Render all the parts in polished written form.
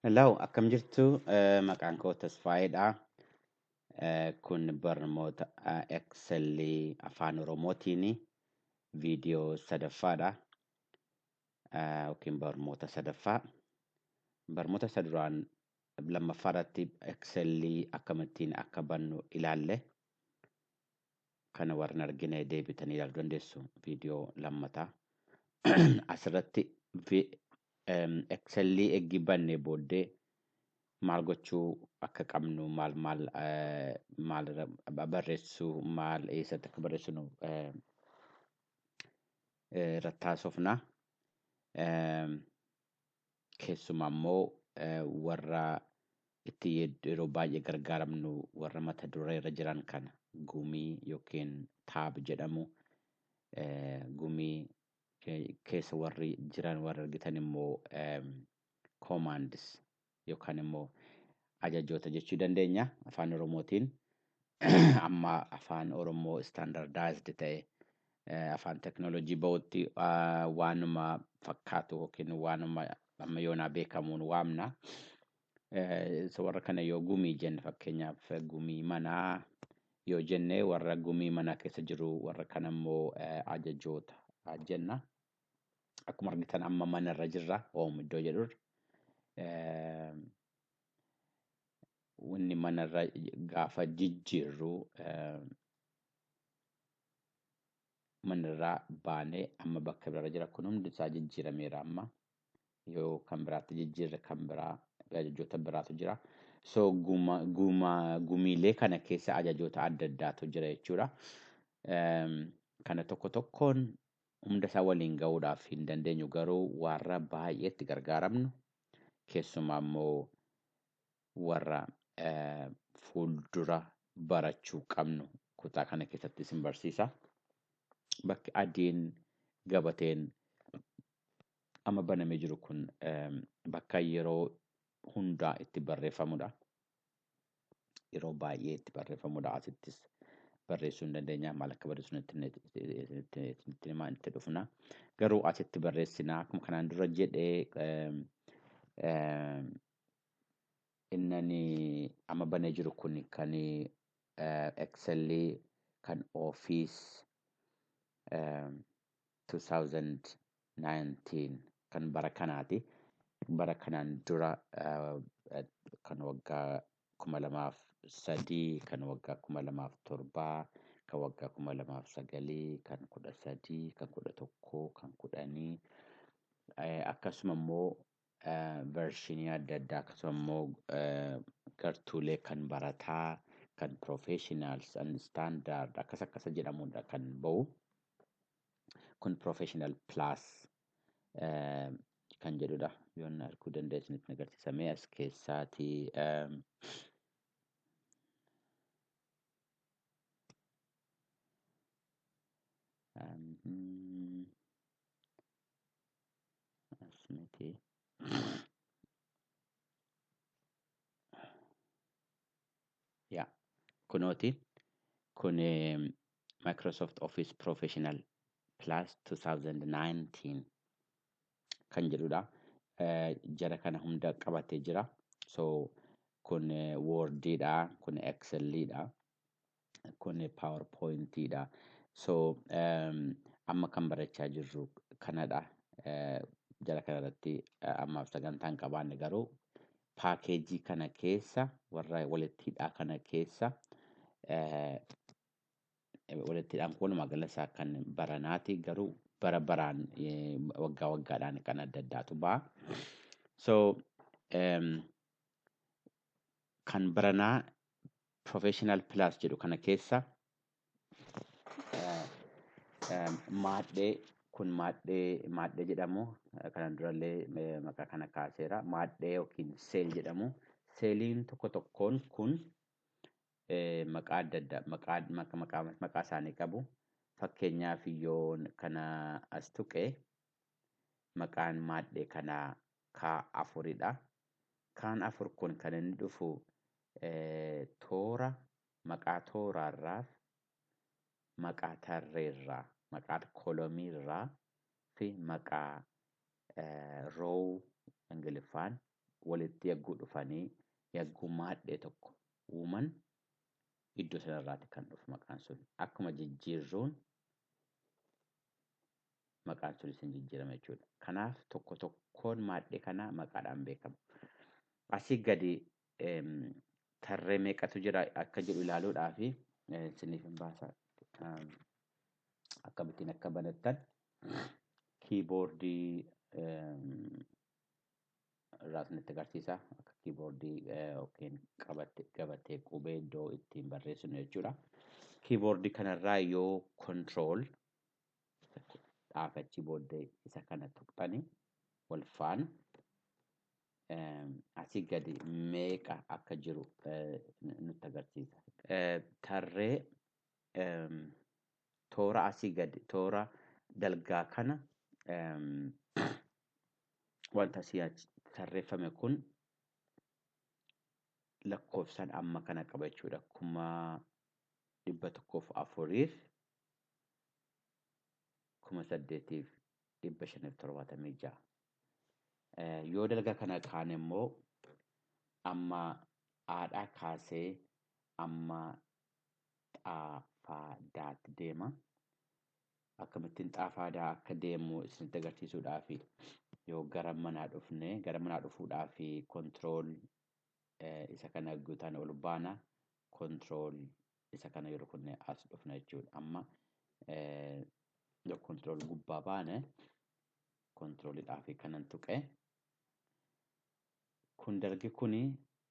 Hello, akkam jirtu? Maqaan koo Tasfaayeedha. Kun barnoota Excel afaan Oromootiin viidiyoo sadaffaadha. Yookiin barnoota sadaffaa. Barnoota isa duraan lammaffaa irratti Excel akkamittiin akka bannu ilaalle. Kana warri hin argine deebitanii ilaaluu dandeessu viidiyoo lammataa. Asirratti Excel eeggi bannee booddee maal gochuu akka qabnu, maal maal maal barreessuu, maal eessatti akka barreessinu irratti haasofna. Keessumaa immoo warra itti yeroo baay'ee gargaaramnu, warra mata duree irra jiran kana, gumii yookiin tab jedhamu, gumii keessa warri jiran warri argitan immoo commands yookaan immoo ajajoota jechuu dandeenya afaan Oromootiin. Amma afaan Oromoo standardized ta'e, afaan teknoolojii ba'utti, waanuma fakkaatu yookiin waanuma amma yoonaa beekamuun waamna. Warra kana yoo gumii jenne, fakkeenyaaf gumii manaa yoo jenne, warra gumii manaa keessa jiru warra kana immoo ajajoota jenna. Akkuma argitan amma manarra jirra, home iddoo jedhurra. Wanni manarra gaafa jijjiirru, manarraa baanee amma bakka biraarra jira. Kun hundi isaa jijjiirameera amma. Yoo kan biraatti jijjiirre, kan biraa ajajoota biraatu jira. So guma guma gumiilee kana keessa ajajoota adda addaatu jira jechuudha. Kana tokko tokkoon hunda isaa waliin ga'uudhaaf hin dandeenyu, garuu warra baay'eetti gargaaramnu, keessumaa immoo warra fuuldura barachuu qabnu kutaa kana keessatti isin barsiisa. Bakki adiin gabateen amma banamee jiru kun bakka yeroo hundaa itti barreeffamudha. Yeroo baay'ee itti barreeffamudha. Asittis barreessuu hin dandeenya. Maal akka barreessinu itti himaa itti dhufna. Garuu asitti barreessinaa, akkuma kanaan dura jedhee, innani amma banee jiru kun kan Excel kan Office 2019 kan bara kanaati. Bara kanaan dura kan waggaa 2003, kan waggaa 2007, kan waggaa 2009, kan 13, kan 11, kan 10, akkasuma immoo vershinii adda addaa, akkasuma immoo gartuulee kan barataa, kan professionals and standard akkas akkasa jedhamudha kan ba'u. Kun Professional Plus kan jedhudha. Yoon arguu dandeessanitti agarsiisamee as keessaatii as miti. Yaa, kunooti, kun Microsoft Office Professional Plus 2019 kan jedhudha. Jara kana hunda qabatee jira. So kun Wordiidha, kun Excelidha, kun PowerPointidha. So amma kan barachaa jirru kanadha. Jara kanarratti ammaaf sagantaa hin qabaanne, garuu paakeejii kana keessa warra walitti hidhaa kana keessa, walitti hidhaan kun walumaa gala isaa kan baranaati, garuu bara baraan, waggaa waggaadhaan kan adda addaatu ba'a. So kan baranaa Professional Plus jedhu kana keessa maadhee kun, maadhee jedhamu, kanan durallee maqaa kana kaaseera, maadhee yookiin cell jedhamu. Seeliin tokko tokkoon kun maqaa adda addaa, maqaa maqaa isaanii qabu. Fakkeenyaaf yoon kana as tuqe, maqaan maadhee kanaa kaa afuridha. Kaan afur kun kan inni dhufu toora, maqaa tooraarraa, maqaa tarreerraa, maqaa kolomiirraa fi maqaa row Ingiliffaan walitti yagguu dhufanii yagguu maadhee tokko uuman iddoo sanarraati kan dhufu maqaan sun. Akkuma jijjiirruun maqaan sunis hin jijjiirama jechuudha. Kanaaf tokko tokkoon maadhee kanaa maqaadhaan beekama. Asii gadi tarree meeqatu jira akka jedhu ilaaluudhaaf isiniif hin baasa. Akkamittiin akka banattan kiiboordii irraa isinitti agarsiisa. Akka kiiboordii yookiin gabatee qubee iddoo ittiin barreessinu jechuudha. Kiiboordii kanarraa yoo control dhaafachii booddee isa kana tuqxanii wal faana asii gadi meeqa akka jiru nutti agarsiisa. Tarree toora asii gadi toora dalgaa kana wanta asii achi tarreeffame kun lakkoofsaan amma kana qaba jechuudha. 104,000 8,576. Yoo dalga kana kaan immoo amma haadhaa kaasee amma xaafaadaatti deema. Akkamittiin xaafaadaa akka deemu isinitti agarsiisuudhaaf yoo gara manaa dhufne gara manaa dhufuudhaaf control isa kana guutaan ol baana, control isa kana yeroo kunne as dhufna jechuudha. Amma yoo control gubbaa baane controlidhaaf kanan tuqe kun dalgi kuni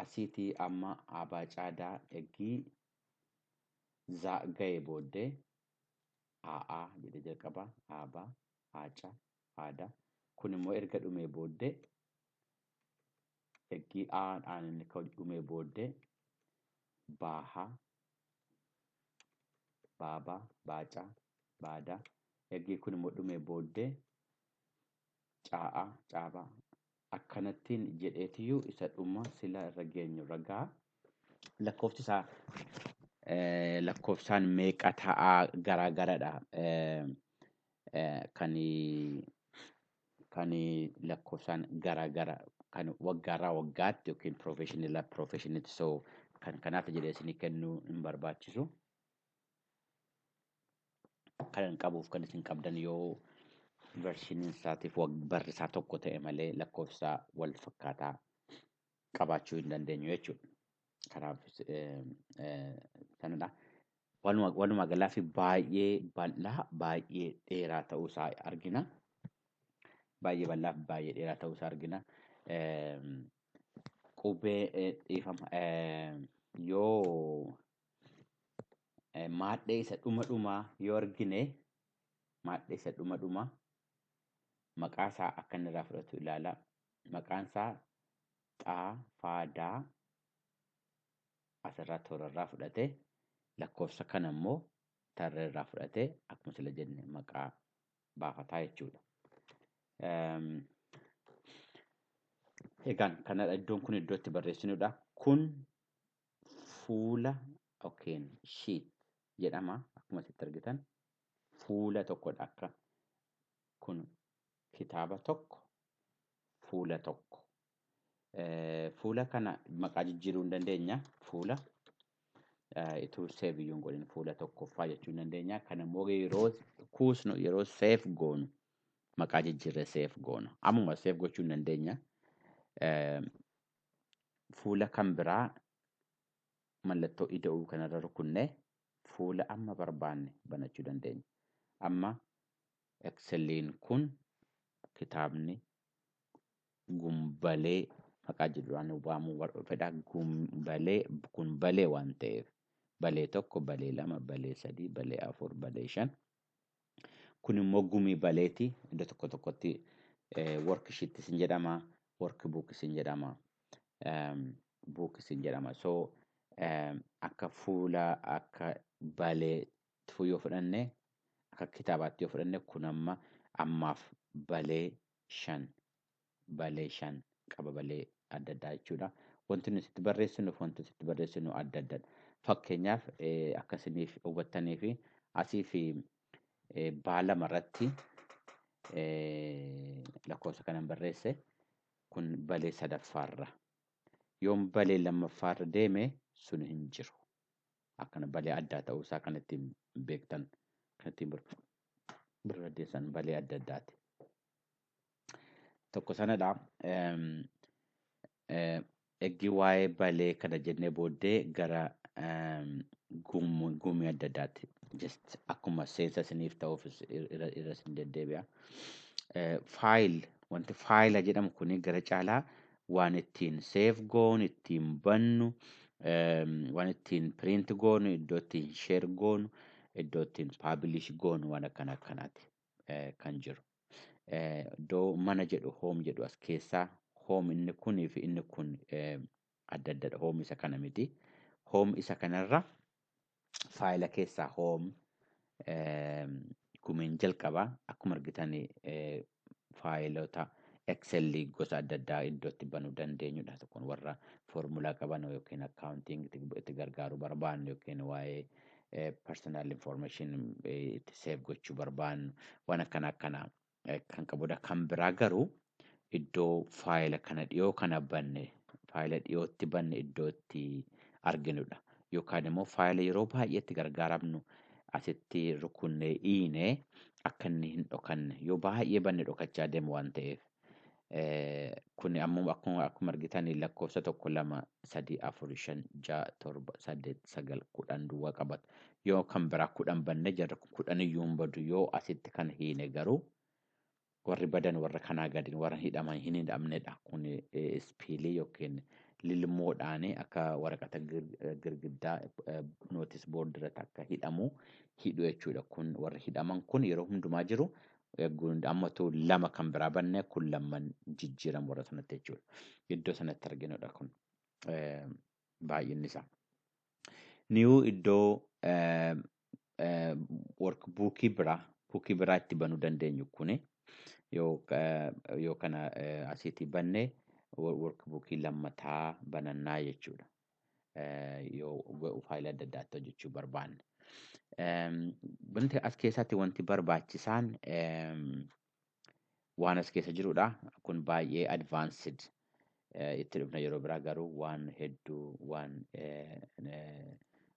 asiitii amma abaa caadaa eggii zaa ga'e booddee aa jedhee jalqaba abaa aaca aadaa kun immoo erga dhumee booddee eggii aadhaan inni dhumee booddee baahaa baabaa baacaa baadaa eggii kun immoo dhumee booddee caa'aa caabaa akkanattiin jedheetiyyuu isa dhuma sila irra geenyu ragaa lakkoofsi isaa lakkoofsaan meeqa ta'aa garaa garadha. Kan lakkoofsaan garaa gara kan waggaarraa waggaatti yookiin piroofeeshinilaa piroofeeshinitti so kan kanaaf jedhee isinii kennuu hin barbaachisu. Kan qabuuf kan isin qabdan yoo versiiniin isaatiif barri isaa tokko ta'e malee lakkoofsa wal fakkaataa qabaachuu hin dandeenyu jechuudha. Kanaaf sanadha. Walumaa galaa fi baay'ee bal'aa baay'ee dheeraa ta'uu isaa argina. Baay'ee bal'aa fi baay'ee dheeraa ta'uu isaa argina. Qubee dhiifama yoo maadhee isa dhuma dhumaa yoo argine maadhee isa dhuma dhumaa maqaa isaa akka inni irraa fudhatu ilaala. Maqaan isaa xaafadaa asirraa toorarraa fudhate lakkoofsa kana immoo tarree irraa fudhate akkuma sila jenne maqaa baafataa jechuudha. Egaan kanadha iddoon kun iddoo itti barreessinudha. Kun fuula yookiin sheet jedhama akkuma asitti argitan fuula tokkodha akka kun kitaaba tokko fuula tokko. Fuula kana maqaa jijjiiruu hin dandeenya. Fuula ituu save iyyuu hin godhin fuula tokkoffaa jechuu hin dandeenya. Kana immoo yeroo kuusnu yeroo save goonu maqaa jijjiirree save goona. Ammuma save gochuu hin dandeenya. Fuula kan biraa mallattoo ida'uu kanarra rukunnee fuula amma barbaanne banachuu dandeenya. Amma Exceliin kun kitaabni gumbalee maqaa jedhuudhaan waamuu fedha. Gumbalee kun balee waan ta'eef balee 1, balee 2, balee 3, balee 4, balee 5. Kun immoo gumii baleeti. Iddoo tokko tokkotti worksheet isin jedhama, workbook isin jedhama, book isin jedhama. So akka fuula akka balee yoo fudhanne akka kitaabaatti yoo fudhanne kun amma ammaaf balee 5 balee 5 qaba balee adda addaa jechuudha. Wanti nuti itti barreessinu wanti nuti itti barreessinu adda addadha. Fakkeenyaaf akka isiniif hubattanii fi asii fi baala irratti lakkoofsa kanan barreesse kun Kun balee sadaffaarra. Yoon balee lammaffaarra deeme sun hin jiru. Akkana balee addaa ta'uusaa kan ittiin beektan, kan ittiin barbaaddeessan balee adda addaati. Tokko sanadha. Eeggi waa'ee balee kana jennee booddee gara gumii adda addaati. Just akkuma seensa isiniif ta'uuf irra isin deddeebi'a. File, wanti faayila jedhamu kuni gara caalaa waan ittiin save goonu, ittiin bannu, waan ittiin print goonu, iddoo ittiin share goonu, iddoo ittiin publish goonu, waan akkana akkanaati kan jiru. Iddoo mana jedhu, home jedhu as keessaa, home inni kunii fi inni kun adda addadha. Home isa kana miti. Home isa kanarra faayila keessaa home gumiin jalqabaa akkuma argitan faayilota Excel gosa adda addaa iddoo itti banuu dandeenyudha. Kun warra foormulaa qaban yookiin accounting itti gargaaruu barbaannu yookiin waa'ee personal information itti save gochuu barbaannu, waan akkana akkanaa kan qabudha. Kan biraa garuu iddoo faayila kana dhiyoo kana banne, faayila dhiyootti banne iddoo itti arginudha. Yookaan immoo faayila yeroo baay'ee itti gargaaramnu asitti rukunnee dhiinee akka inni hin dhokanne, yoo baay'ee banne dhokachaa deemu waan ta'eef. Kun ammoo akkuma argitan lakkoofsa 1, 2, 3, 4, 5, 6, 7, 8, 9, 10 duwwaa qabata. Yoo kan biraa 10 banne jarri kun 10 iyyuu hin badu. Yoo asitti kan hiine garuu warri badan warra kanaa gadi warra hidhaman hin hidhamnedha. Kun ispiilii yookiin lilmoodhaan akka waraqata girgiddaa notice board irratti akka hidhamu hidhu jechuudha. Kun warri hidhaman kun yeroo hundumaa jiru. Ammatu lama kan biraa banne kun lamman jijjiiramu warra sanatti jechuudha. Iddoo sanatti arginudha kun baay'inni isaa. New iddoo workbookii biraa, bookii biraa itti banuu dandeenyu kuni, yoo kana asiitii banne workbookii lammataa banannaa jechuudha. Yoo faayila adda addaatti hojjechuu barbaanne. Wanti as keessatti wanti barbaachisaan waan as keessa jirudha. Kun baay'ee advanced, itti dhufna yeroo biraa, garuu waan hedduu waan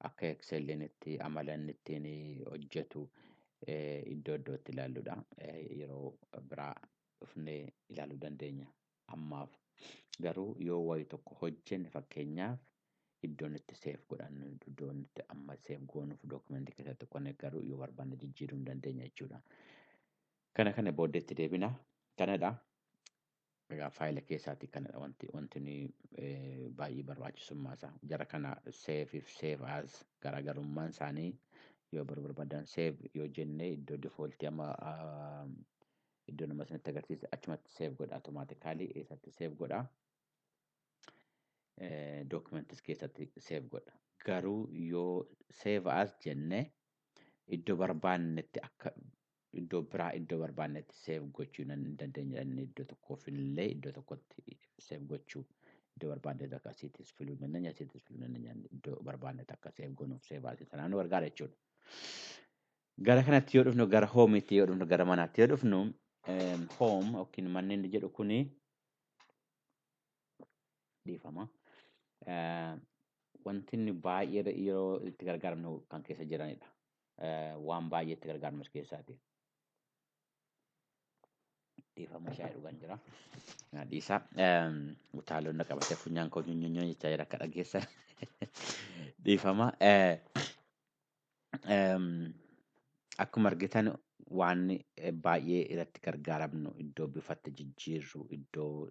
akka Exceliin itti amalan ittiin hojjetu iddoo iddootti ilaalludha. Yeroo biraa dhufnee ilaaluu dandeenya. Ammaaf garuu yoo wayii tokko hojjenne, fakkeenyaaf iddoon itti save godhannu, iddoon itti amma save goonuuf dookumentii keessatti qonne, garuu yoo barbaanne jijjiiruu hin dandeenya jechuudha. Kana booddeetti deebina. Kanadha. Egaa faayila keessaati kanadha wanti nuyi baay'ee barbaachisummaa isaa. Jara kana save fi save as garaagarummaan isaanii, yoo barbaadan save yoo jenne iddoo defaultii amma iddoo nama sanatti agarsiise achumatti save godha automatically. Eessatti save godha? Documents keessatti save godha. Garuu yoo save as jenne iddoo barbaannetti, akka iddoo biraa iddoo barbaannetti save gochuu hin dandeenya. Inni iddoo tokkoof illee iddoo tokkotti save gochuu, iddoo barbaannetti akka asiittis filuu dandeenya, asiittis filuu dandeenya, iddoo barbaannetti akka save goonuuf save as sanaan nu gargaara jechuudha. Gara kanatti yoo dhufnu, gara homeitti yoo dhufnu, gara manaatti yoo dhufnu, home yookiin manni inni jedhu kuni, dhiifama. Wanti inni baay'ee yeroo itti gargaaramnu kan keessa jiranidha. Waan baay'ee itti gargaaramnu as keessaati. Dhiifama, shaayii dhugan jira. Dhiisa. Utaalonni qabatee funyaan koo nyunyunyuu jechaa jira akka dhageessan. Dhiifama. Akkuma argitan waan baay'ee irratti gargaaramnu, iddoo bifatti jijjiirru, iddoo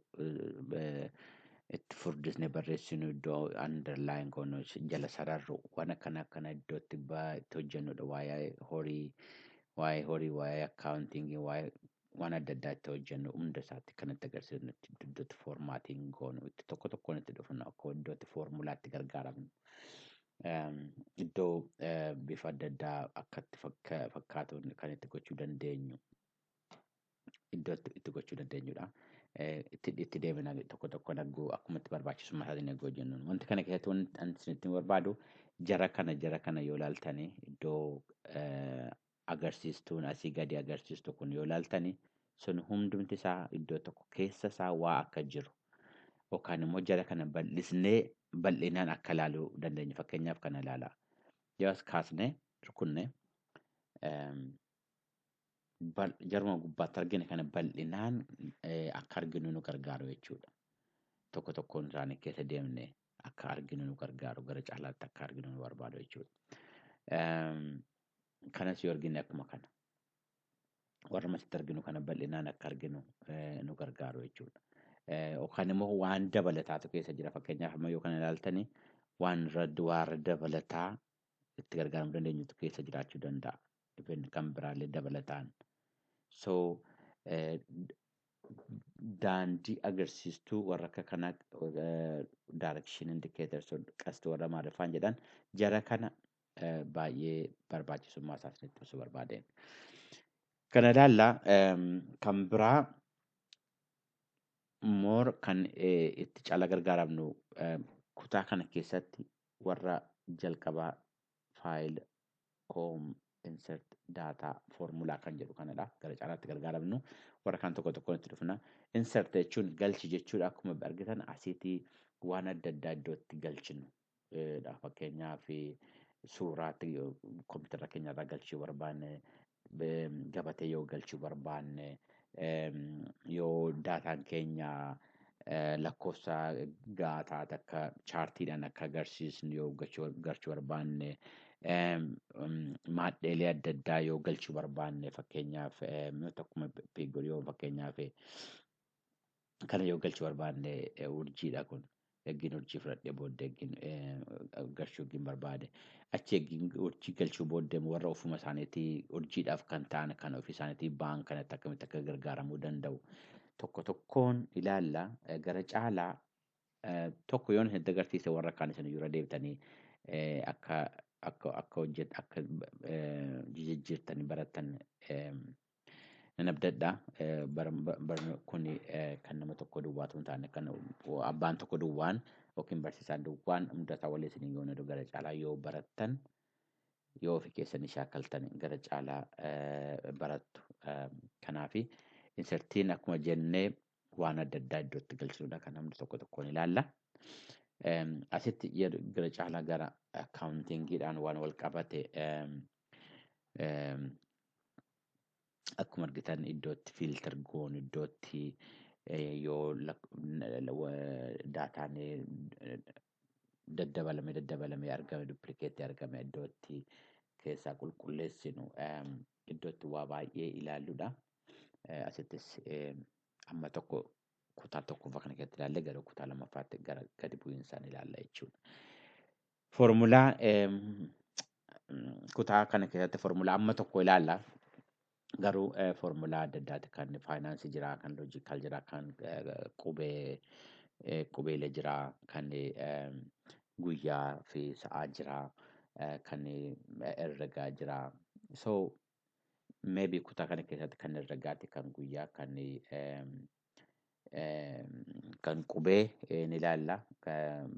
itti furdisnee barreessinu, iddoo underline goonu, jala sararru, waan akkana akkana iddoo itti hojjennudha. Waa'ee horii, waa'ee horii, waa'ee accountingii, waa'ee waan adda addaa itti hojjennu hunda isaatti kan itti agarsiisnu, iddoo itti formatting goonu, itti tokko tokkoon itti dhufnu, akka iddoo itti foormulaatti gargaaramnu. Iddoo bifa adda addaa akka itti fakkaatu kan itti gochuu dandeenyu, iddoo itti gochuu dandeenyudha. Itti deebina tokko tokko nagguu akkuma itti barbaachisummaa isaatiin eeguu hojjennu. Wanti kana keessatti wanti ani isinitti barbaadu jara kana yoo ilaaltani, iddoo agarsiistuun asii gadi agarsiistu kun yoo ilaaltani, sun hundumti isaa iddoo tokko keessa isaa waa akka jiru. Yookaan immoo jara kana bal'isnee bal'inaan akka ilaaluu dandeenyu. Fakkeenyaaf kana ilaalaa. Yoo as kaasnee rukunne, jaruma gubbaatti argine kana bal'inaan akka arginu nu gargaaru jechuudha. Tokko tokkoon isaanii keessa deemnee akka arginu nu gargaaru, gara caalaatti akka arginu nu barbaadu jechuudha. Kanas yoo argine akkuma kana. Warra asitti arginu kana bal'inaan akka arginu nu gargaaru jechuudha. Yookaan immoo waan dabalataatu keessa jira. Fakkeenyaaf amma yoo kana ilaaltani, waan warra dabalataa itti gargaaramuu dandeenyutu keessa jiraachuu danda'a. Even kan biraallee dabalataan. So daandii agarsiistuu warra akka kanaa, direction indicators, qasti warra maaliffaan jedhan, jara kana baay'ee barbaachisummaa isaa isinitti ibsuu barbaadeen. Kana ilaallaa. Kan biraa more kan itti caala gargaaramnu kutaa kana keessatti warra jalqabaa file, home, insert, data, formula kan jedhu kanadha. Gara caalaatti gargaaramnu warra kan tokko tokkoon itti dhufna. Insert jechuun galchi jechuudha. Akkuma argitan asiitii waan adda addaa iddootti galchinu. Fakkeenyaaf suuraatti kompiitara keenyarraa galchuu barbaanne, gabatee yoo galchuu barbaanne, yoo daataan keenya lakkoofsa gaataa akka chaartiidhaan akka agarsiisnu yoo galchuu barbaanne, maadheelee adda addaa yoo galchuu barbaanne, fakkeenyaaf akkuma yoo fakkeenyaaf kana yoo galchuu barbaanne, urjiidha kun. Eeggiin urjii fudhadhee booddee eeggiin galchuu eeggiin barbaade. Achi eeggiin urjii galchuu booddee warra ofuma isaaniitii urjiidhaaf kan ta'an, kan ofii isaaniitii ba'an kanatti akkamitti akka gargaaramuu danda'u. Tokko tokkoon ilaalla. Gara caalaa tokko yoon isinitti agarsiise, warra kaan isin dura deebitanii akka hojjet akka jijjiirtanii barattan nan abdadha. Kun kan nama tokko duwwaatu hin taane, kan abbaan tokko duwwaan yookiin barsiisaan duwwaan hunda isaa waliin isin yoona gara caalaa yoo barattan, yoo ofii keessanii shaakaltan, gara caalaa barattu. Kanaafi insertiin akkuma jennee waan adda addaa iddootti galchuudha, kan namni tokko tokkoon ilaalla. Asitti gara caalaa gara accountingiidhaan waan wal qabate, akkuma argitan iddootti filter goonu, iddootti yoo daataan daddabalame daddabalamee argame, duplicate argame, iddootti keessaa qulqulleessinu, iddootti waa baay'ee ilaalludha. Asittis amma tokko kutaa tokkoffaa kana keessatti ilaalle, gara kutaa lammaffaatti gara gadi bu'iinsaan ilaalla jechuudha. Foormulaa kutaa kana keessatti foormulaa amma tokko ilaalla. Garuu foormulaa adda addaati, kan faayinaansii jira, kan logical jira, kan qubee qubeelee jira, kan guyyaa fi sa'aa jira, kan herregaa jira. So maybe kutaa kana keessatti kan herregaati, kan guyyaa, kan qubee ni ilaalla.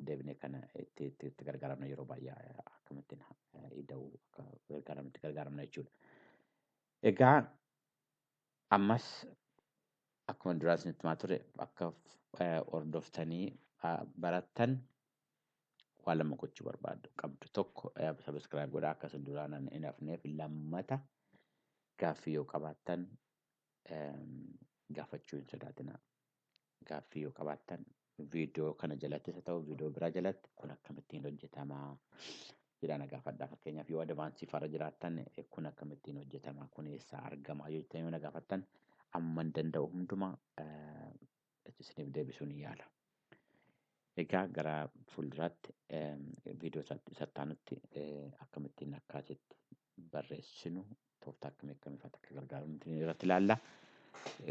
Deebinee kana itti gargaaramna, yeroo baay'ee akkamittiin ida'uu akka gargaaramnu itti gargaaramna jechuudha. Egaa ammas akkuma duraa isinitti himaa ture, akka hordoftanii barattan waan lama gochuu barbaaddu qabdu. Tokko, subscribe godhaa akka isin duraan hin hafneef. Lammata, gaaffii yoo qabaattan gaafachuu hin sodaatinaa. Gaaffii yoo qabaattan viidiyoo kana jalattis haa ta'u viidiyoo biraa jalatti, kun akkamittiin hojjetamaa jedhaa na gaafadhaa. Fakkeenyaaf yoo advance farra jiraattan, kun akkamittiin hojjetamaa, kun eessaa argamaa yoo jettan yoo na gaafattan, amma hin danda'u hundumaa isiniif deebisuu ni yaala. Egaa gara fuulduraatti viidiyoo isaatti akkamittiin akkaasitti barreessinu, tooftaa akkamii akkamii fa'aatti akka gargaaramnu irratti ilaalla.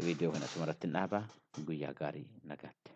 Viidiyoo kana asuma irratti hin dhaaba. Guyyaa gaarii, nagaatti.